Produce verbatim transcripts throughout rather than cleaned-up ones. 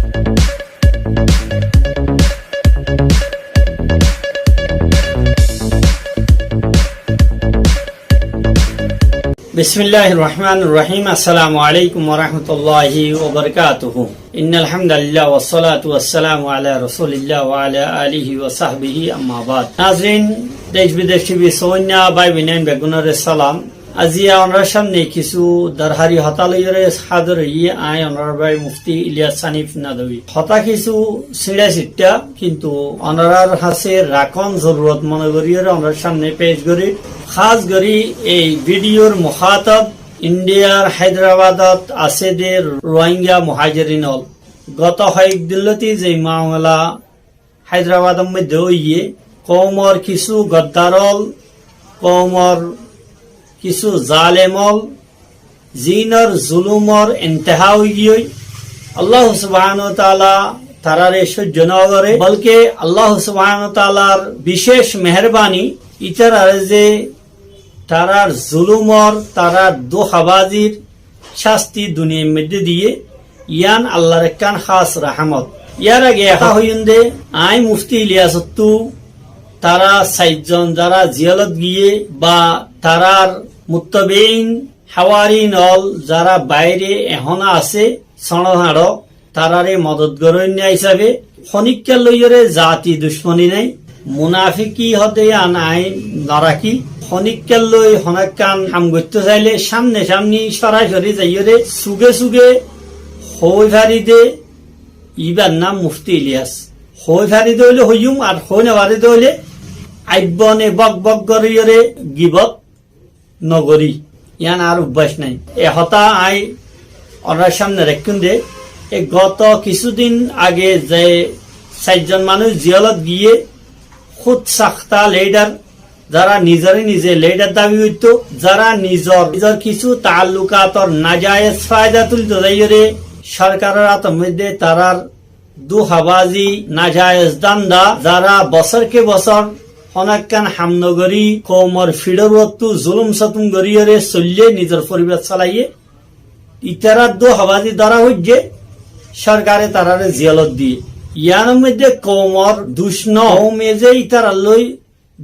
بسم الله الرحمن الرحيم. السلام عليكم ورحمة الله وبركاته. إن الحمد لله والصلاة والسلام على رسول الله وعلى آله وصحبه، أما بعد. Nazirin, dec bidec T V sóinna bái boinain beggúnoré salam. Aziya onorar sámne kissú dorhari hotá loiyóre házir óiyi, añí onorar bái Mufti Iliyas Hanif Nadwi. Hotá kissú siñçá siñçá, kintu onorar hañsé rakón zorurot mone goríyore onorar sámne pec gorí. Hás gorí ei vidiyor mukátob Indiyar Háidrabadot asé de Ruáingga muhájirin ól. Goto hoyek din lóti ze mamela Háidrabador moiddé óiye, koumor kissú goddar ól, koumor kissú zalem ól, ziínor zulumor intehá óigiyoi. Allahu subhánahu wa taala taráre sóijjo no goré, bolke Allahu subhánahu wa taalar bicéc meherbani, ítarare ze tarár zulumor, tarár duhabazir cásti duniyair moiddé diyé, yián Allar ekkán hás rahámot. Yár age ehón hoiyúm de, añí Mufti Iliyasottú tará sair zon zará ziyolot giyé ba tarár muttabein, háwarin ól zará baáire ehóno asé, soñço hañço, taráre modot goróinna hísabe honíkkar loiyóre zati ducmoni nái, munafiki hoó de yián añí no rakí. Honíkkar loi honó ekkán ham goittó sailé cámne cámni sórasóri zaiyóre suge suge hoói fari de íbar nam Mufti Iliyas. Hoói fari de óile hoiyúm, ar hoói no fari de óile aibbo ne bok bok goríyore gibot no gorí, yián añár ubbác nái. E hotá añí onorar cámne raikkúm de, e goto kissúdin age ze sair zon manúic ziyolot giyé, húd saktá lidar, zará nizoré nize lidar dabi goittó, zará nizor, nizor kissú taallukator nazayez faida tulito zaiyóre sorkaror átor moiddé tarár duhabazi, nazayez danda, zará bosór ke bosór honó ekkán ham no gorí, koumor fiçór uottú zulum sotum goríyore soillé nizor foribar solaiyé, ítarar duhabazi dóra foijjé, sorkare taráre ziyolot diyé. Yiánor moiddé koumor duc no, koume ze ítarar loi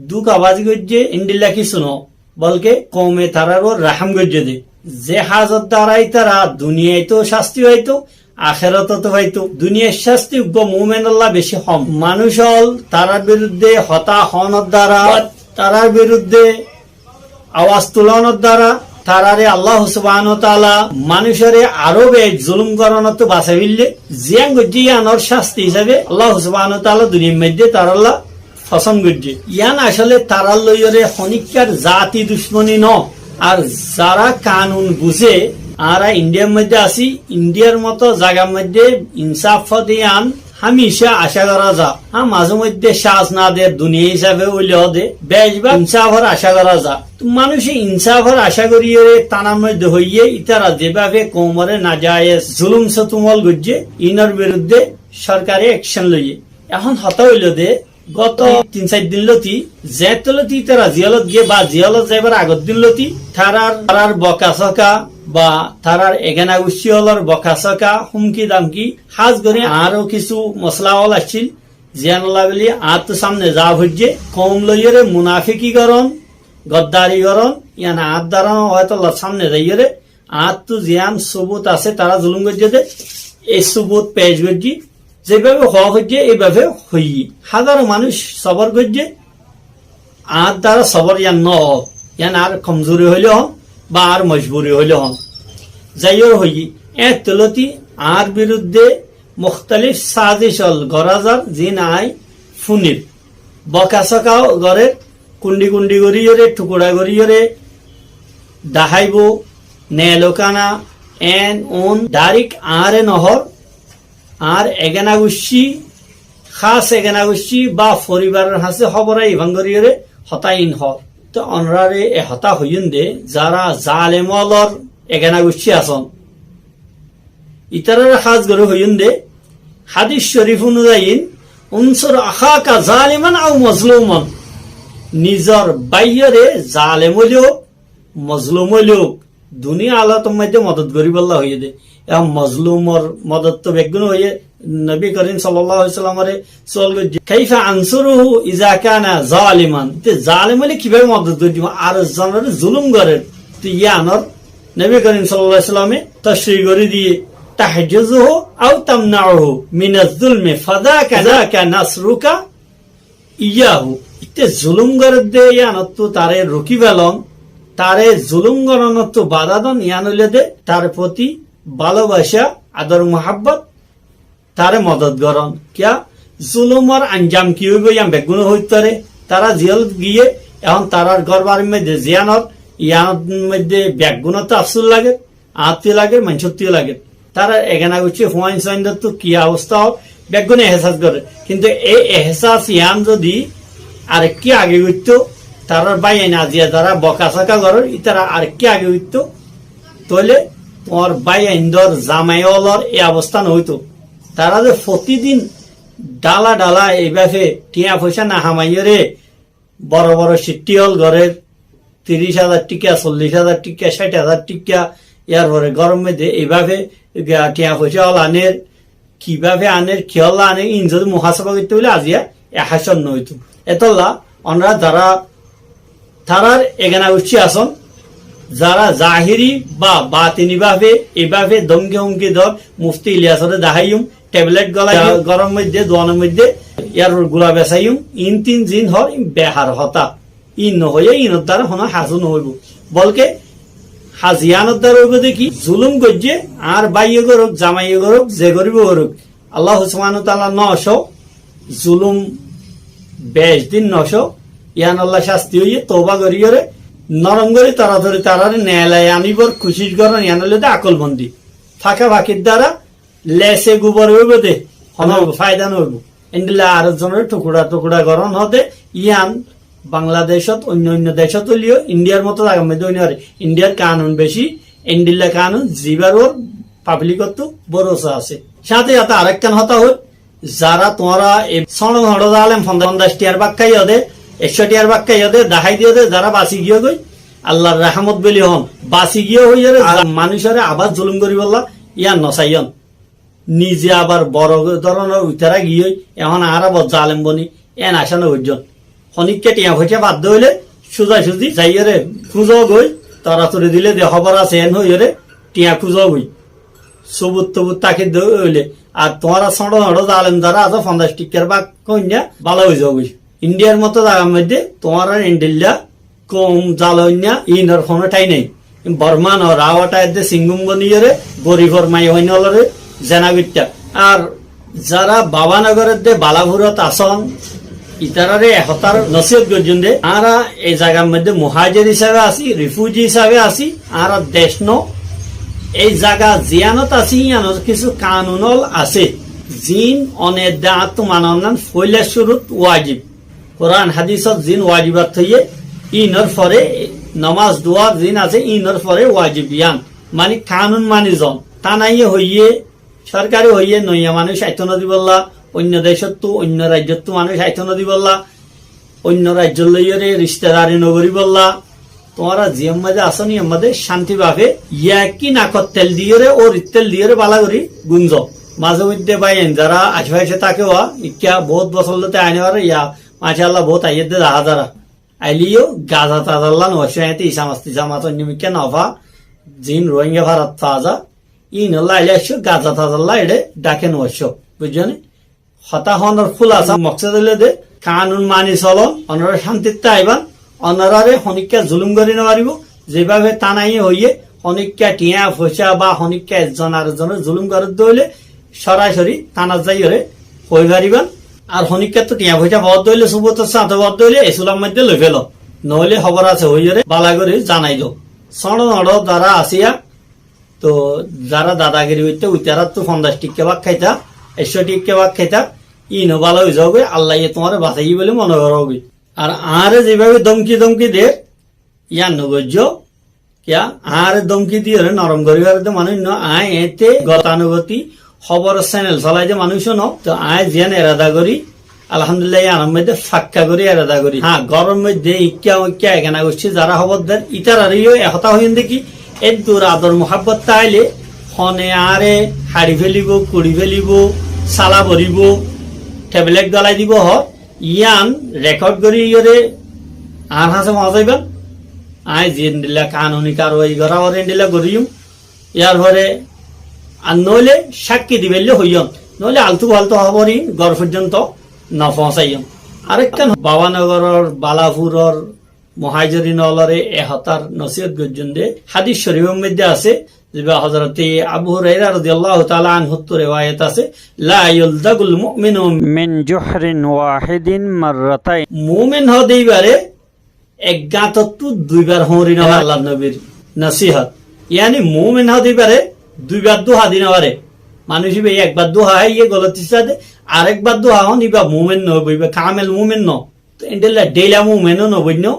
dukabazi goijjé, endilla kissú no, bolke koume tarár uore rahám goijjé de. Ze házor duara ítara duniyait ó cásti faitó, akérotot ó faitó. Duniyair cásti uggúa muúmenolla bicí hom. Manúic ól tarár birudde hotá hoónor duara, tarár birudde awaz tulónor duara, taráre Allahu subhánahu wa taala manúicoré aró beci zulum gorónottú basai féille. Ziyán goijjé yiánor cásti hísabe Allahu subhánahu wa taala duniyair moiddé tarálla fosón goijjé. Yián asóle tarár loiyóre honíkkar zati ducmoni no. Ar zará kanun buzé, añára Indiyar moiddé así, Indiyar moto zagar moiddé insáf fode yián hámicá acá gorá za. Há, mazé moiddé cáz nader duniya hísabe óile ó de, becbák insáfor acá gorá za. Tó manúice insáfor acá goríyore tánar moiddé hoiyé, ítara zebábe koumoré nazayez zulum sotum ól goijjé, inor birudde sorkare ekcon loiyé. Ehón hotá óilo de, goto tin sair din lóti, zeéñtte lóti ítara ziyolot giyé ba ziyolot zaibar agor din lóti, tarár, tarár bokasoka ba tarár egena guccí ólor bokasoka, húmki damki, hás gorí añáró kissú mosola ól accíl, ziyánolla buli añáttu sámne zaa foijjé, koum loiyóre munafiki gorón, goddari gorón, yián añár duara no, hoóitolla sámne zaiyóre, añáttu ziyán subut asé tará zulum goijjé de, ei subut pec goijjí, zebábe hoó foijjé, eibábe hoiyí. Házaro manúic sobor goijjé, añár duara sobor yián no ó, yián añár komzuri óile hon ba añár mojburi óile hon. Zaiyóre hoiyí, éeñttu lóti añár birudde muktalif sazic ól gorá zar, ziín aññí fúnir. Bokasoka gorér, kundi kundi goríyore, thukura goríyore daháibo, neelokana, en, un, dairek añáre nohór, añár egena guccí, hás egena guccí ba foribaror hañsé hóbor aiyé fán goríyore hotá iín hoór. Tó onoráre e hotá hoiyúm de, zará zalem ólor egena guccí asón, ítaráre hás gorí hoiyúm de, hádis corif onuzayi, "Unsur aháka zaliman au mozluman", nizor báiyoré zalem óile óuk, mozlum óile óuk, Duniya alot moidde modot goríbolla hoiyé dé. Ehón mozlumor modot to beggúne hoiyé, Nobi Korim sallallahu alaihi wasallamore sual goijjé, "Kaifa ansuruhu iza kana zaliman?" Te zalim óile kibábe modot goijjum? Ar zonore zulum gorer. Te yiánor Nobi Korim sallallahu alaihi wasallame tashri gorí diyé, "Tahjuzuhu au tamna'uhu minaz zulmi fazaka, zaka nasruka iyahu." Te zulum gorer dé yiánottu tare ruki felon, tare zulum goronottu bada don, yián óile dé tar foti balobaca, ador muhabbot, tare modot goron. Kiya? Zulumor anjam ki óibo yián beggúne hoitó fare. Tara ziyót giyé, ehón tarar gór barir moidde ziyánor, yiánor moidde beggúnottu afsus lager, añáttu lager, maincóttu lager. Tarar egena guccí fuain suaindottu ki obosta ór, beggúne ehsas gorer. Kintu ei ehsas yián zodi arekki age goittó, tarar báiyain aziya zara boka soka gorer, ítara arekki age goittó, tóile tuáñr báiyaindor zamai ólor ei obosta no óito. Tara ze fotidin dhála dhála eibábe tiañ foicá no hamaiyóre boro boro citti ól gorer, tiríc házar tikka, sollic házar tikka, cáith házar tikka, yar fore góror moidde eibábe tiañ foicá ól aner, kibábe aner, kiyólla aner, ín zodi muhásaba goittó óile aziya e hácor no óito. Etolla onora zara tarar egena guccí asón, zara zahiri ba batini bábe eibábe dómki hómki dor, mufti Iliyasore deháiyum, teblet golai góror moidde, duanor moidde, yar fore gula besaiyum, ín tin zin hoór, ín behar hotá. Ín no hoiyé, ínor dara hono hasu no óibo. Bolke haz yiánor dara óibo dé ki, zulum goijjé, añár báiye goruk, zamaiye goruk, ze goríbo goruk. Allah subhanahu wa taala no có, zulum bec din no có, yiánolla cásti óiye, touba goríyore, norom gorí toratori tarare neelai aníbor kucíc goron, yián óilde akolbondi. Faka fakir dara lese gubor óibo dé, hono fáida no óibo. Endilla ar zonore tukura tukura goron hoó dé, yián Bangladecót, oinno oinno decót óileyo, Indiyar moto zagar moidde ói no fare. Indiyar kanun beci, endilla kanun, zibar uore pablikottu borosa asé. Sáñte sáñte arekkán hotá hoóir, zara tuáñra ei sóñço sóñço zalem fonzaic tiañr bák háiyo dé, ekcó tiañr bák háiyo dé, dahái diyo dé, zara basi giyói, Allar rahámot buli hoón, basi giyói hoiyóre, ar manúicore abar zulum goríbolla, yián no saiyón. Nize abar boro dóronor uitara giyói, ehón añára bor zalem boni, en acá no goijjón. Honikka tiañ foicá fadde óile, cúza cúzi zaiyóre kúzogói, toratori dile de hóbor asé en hoiyóre, tiañ kúzogói. Subut tubut táke de óile, ar tuáñra sóñço sóñço zalem zara asó, fonzaic tikkar bák hoinna, bála ói zogói. Indiyar moto zagar moidde tuáñrar endilla koum zalonniya, ínor hono tháin nái. Borma no, Rawa tháir de singum boniyore, gorifor maiyafuain ólore zena goitta. Ar zara baba no gorer de balafurot asón, itarare e hotár nosiyot goijjón de, añára ei zagar moidde muhajir hísabe así, rifuji hísabe así, añárar dec no, ei zaga ziyánot así, yíanor kissú kanun ól asé. Zin one edde añáttu manonnan foila curut wajib. Kuran hadisot zin wajibat hoiye, ínor fore nomaz duwar zin asé, ínor fore wajib yián. Mani kanun mani zon. Tánaiye hoiye, sorkare hoiye, noiya manúic aitó no dibolla, oinno decóttu, oinno raijjóttu manúic aitó no dibolla, oinno raijjor loiyore ristadari no goribolla, tuáñra ziyán maze asó ni, iyán maze cánti bafe, yaki nakot tel diyore, órit tel diyore bála gori gúmzo. Maze moidde báiyain zara acefase táke wa, ikká bout bosór lóti aine fare, ya, macállah, bout aiyé de dahá zara. Aileyó gaza tazalla no accó, eñte isamas tisamas oinno mikká no fa, zin Rohingya farat fa za, ínolla aile accó, gaza tazalla eçe dhake no accó, buijjó né? Hotá honor kúlasa moksod óilde kanun mani solon, onora cántit táiban, onorare honikka zulum gori no faribo, zebábe tánaiye hoiye, honikka tiañ foicá ba honikka ezzon arezzonore zulum gorer de óile sorasori tánat zaiyore hoi fariban, ar honikkattu tiañ foicá foór de óile, subutor sáñte foór de óile, e sular moidde loi felo, no óile hóbor asé hoiyore bála gori zanai do. Sóñço sóñço zara asé, to zara dadagiri goittó, uitarattú fonzaic tikka bák háita, ekcó tikka bák háita, íno bála ói zagói, Allaye tuáñre basaiyé buli mone gorógoi. Ar añáre zebábe dómki dómki der, yían no goijjó. Kiyá? Añáre dómki diyore norom gorí fare de manúic no, añí eñte gotanugoti hóboror senel solai de manúic no. To añí ziyán erada gorí, Alhamdulillah, yíanor moidde fakka gori erada gori. Há, góror moidde ikká uikká egena goiccí zara hóbor der, ítarareyó e hotá hoiyum de ki, Eddur ador muhábbot táile hone añáre haçi félibou, kuçi félibou, sála boribou, teblet golai dibou hoó, yían rekod gorí iyóre añár hañsé foóñsaiban. Aññí zendilla kanuni karwai gorá foré endilla goríyum. Yar fore ar noóile sákki dibaillé hoiyón, noóile altú faltú hóbor ín gór foijjonto nofoóñsaiyón. Arekkán Babanogoror, Balapuror muhájirin ólore e hotár nosiyót goijjón de, hádis corifor moidde asé, ziba Hozorote Abu Huraira rodiyallahu taala anhuttu rewayet asé, "لا يلدغ المؤمن من جحر واحد مرتين." Muúmin hoóde íbare ek gáñtottú duibar hoóñri no fare. Allar nobir nosihot. Yáni muúmin hoóde íbare duibar dúha di no fare. Manúic íba ekbar dúha háiye goloti sáde, arekbar dúha hoón, íba muúmin noóibo, íba kamel muúmin noó. Tóu endilla dhéila muúmin ó noóibo.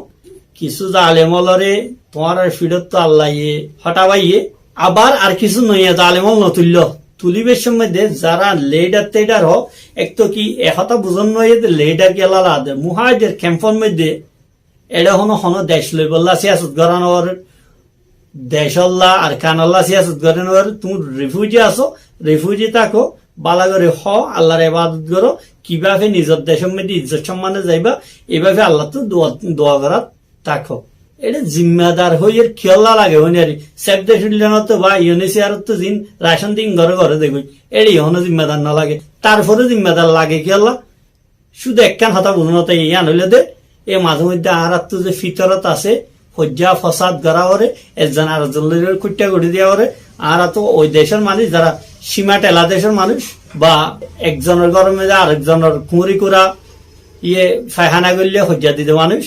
Kissú zalem ólore tuáñrar fiçóttu Allaye hotábaiye, abar ar kissú noiya zalem ól notuilló. Tulíbar cómmoide zará lidar tidar hoó, ek toó ki e hotá buzón noóiye de lidar kiyólla lage de, muhájir kemfor moidde eçé honó honó dec loibolla síyasot gorá no fore, decólla Arkanolla síyasot gorá no fore, tuñí rifuji asó, rifuji táko, bála gorí hoó, Allar ebadot goró, kibáfe nizor decór moidde izzot sommane zaiba, eibáfe Allattú dua, dua gorát táko. Eçé zimmadar hoiyóre kiyólla lage hoóinari, Save the Children ottú ba U N H C R ottú zin racon din goré goré degói, eçé honó zimmadar no lage, tarfore zimmadar lage kiyólla? Cúde ekkán hotá buzón ótaiye, yían óilde de, e mazé moidde añáráttu ze fítorot asé, hoijja fosad gorá fore, ezzon arezzon loi kúitta gorí diya fore, añáráttu ói decór manúic, zará címa tela decór manúic, ba ekzonor góror moidde arekzonor kuñri kura, iye faihána goille hoijja dide manúic,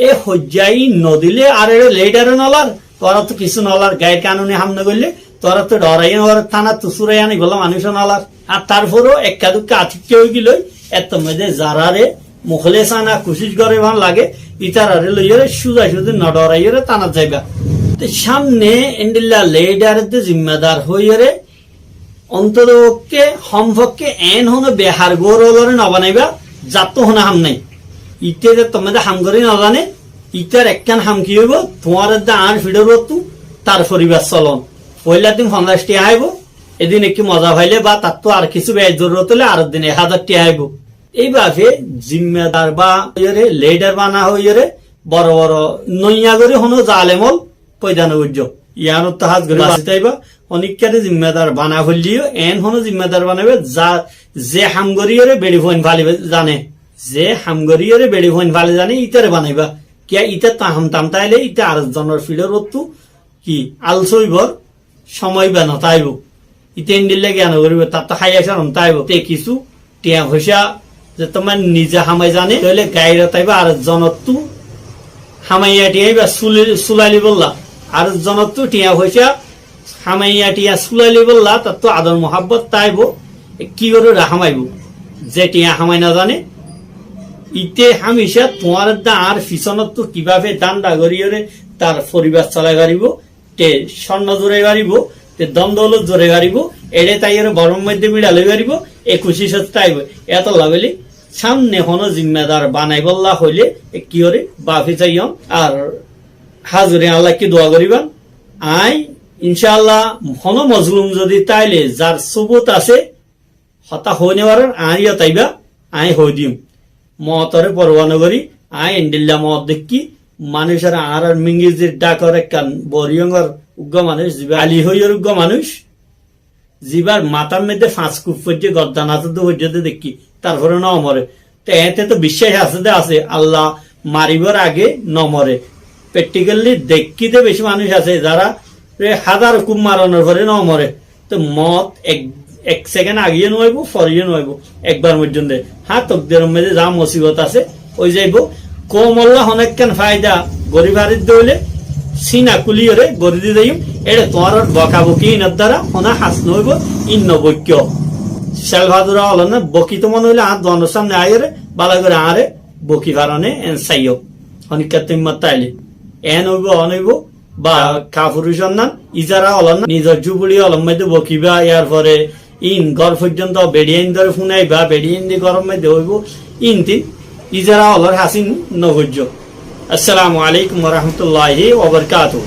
e hoijja ín nodile ar eçé lidare nolar, tuáñrattú kissú nolar, gair kanuni ham nogoille, tuáñrattú dhoraiyé nolar, tánattu súrai aníbolla manúic nolar. Ar tarfore ekka dukka atikka óigiloi, ettór moidde zaráre muhlisana kucíc goríban lage, ítarare loiyóre cúza cúzi nodhoraiyóre tánat zaiba. Te cámne endilla lidar de zimmadar hoiyóre Ontotofokke, homfokke eén honó behar gór ólore nobanaibá, zattú honó ham nái. Íte ze tuáñrade ham gorí nozane, ítar ekkán ham ki óibo, tuáñrar de añár fiçór uottú tar foribar solon. Foóila din fonzaic tiañ aibó, edin ekki moza faile ba tattú ar kissú beci zorurot óile ar din ek házar tiañ aibó. Eibáfe zimmadar ba óiyore, lidar bana óiyore, boro boro noiya gorí honó zalem ól foida no goijjó. Yiánottú hás gorí basi táiba. Honíkkare zimmadar bana foilleyó, eén honó zimmadar banaiba, za-, ze ham goríyore beçi fuain fali zane, ze ham goríyore beçi fuain fali zane, ítare banaiba. Kiyá, ítar to ham tam táile íte arezzonor fiçór uottú ki alsa óibar somoi íba no táibo. Íte endilla giyan goríbo, tattú háiya corom táibo. Te kissú tiañ foicá ze tuáñr nize hamai zane, tóile gairot aiba, arekzonottú hamaiya tiañ íba suli-, sulai loibolla. Arekzonottú tiañ foicá hamaiya tiañ sulai loibolla, tattú ador muhábbot táibo, e ki gorí hamaibo. Ze tiañ hamai no zane, íte hámica tuáñrar de añár fisónottú kibáfe dánda goríyore tar foribar solai faribó, te córno zurai faribó, te don doulot zurai faribó, eçé táiyore boror moidde biça loi faribó, e kucícot táibo. Etolla buli cámne honó zimmadar banaibólla hoilé ekkiyore bafi saiyón. Ar házuri Allakke dua goríban. Aññí incáalla honó mozlum zodi táile zar subut asé, hotá hoói no farér, añáre yó táiba, aññí hoói diyum. Mootore forwa no gorí, aññí endilla moot deikkí, manúic ar añárar mingizir dhákor ekkán boriyóngor uggúa manúic, zibá Ali hoiyór uggúa manúic, zibár matár moiddé fañs kuf foijjé, gordan asé dé foijjé dé deikkí, tarfore no more. Te eéñtte to biccác asé dé asé, Alla maribór age no more. Practically deikkí dé bicí manúic asé, zará re házar kuf maronor fore no more. Te moot ek, ek sekend age yó no aibó, fore yó no aibó, ekbar moijjonto. Há, tokdiror moiddé za mosibot asé, ói zaibó. Koumolla honó ekkán faida gorí faridde óile, sína kúliyore gorí di zaiyum. Eçé tuáñrar bokaboki inor dara honó has no óibo, in no boikko. Selfadura ólor ná, boki to mone óile añár duanor sámne aiyóre, bála gorí añáre boki faronné en saiyó. Honikká to himmot táile. En óibo, on óibo, ba kafurucor nan, izara ólor nan, nizor zuburi ólor moiddé bokiba, yar fore in gór foijjonto beçiyain dóri funaiba, beçiyain di góror moiddé óibo, in tin, izara ólor hasin no goijjó. Assalamu alaikum wa rahmatullahi wa barakatuhu.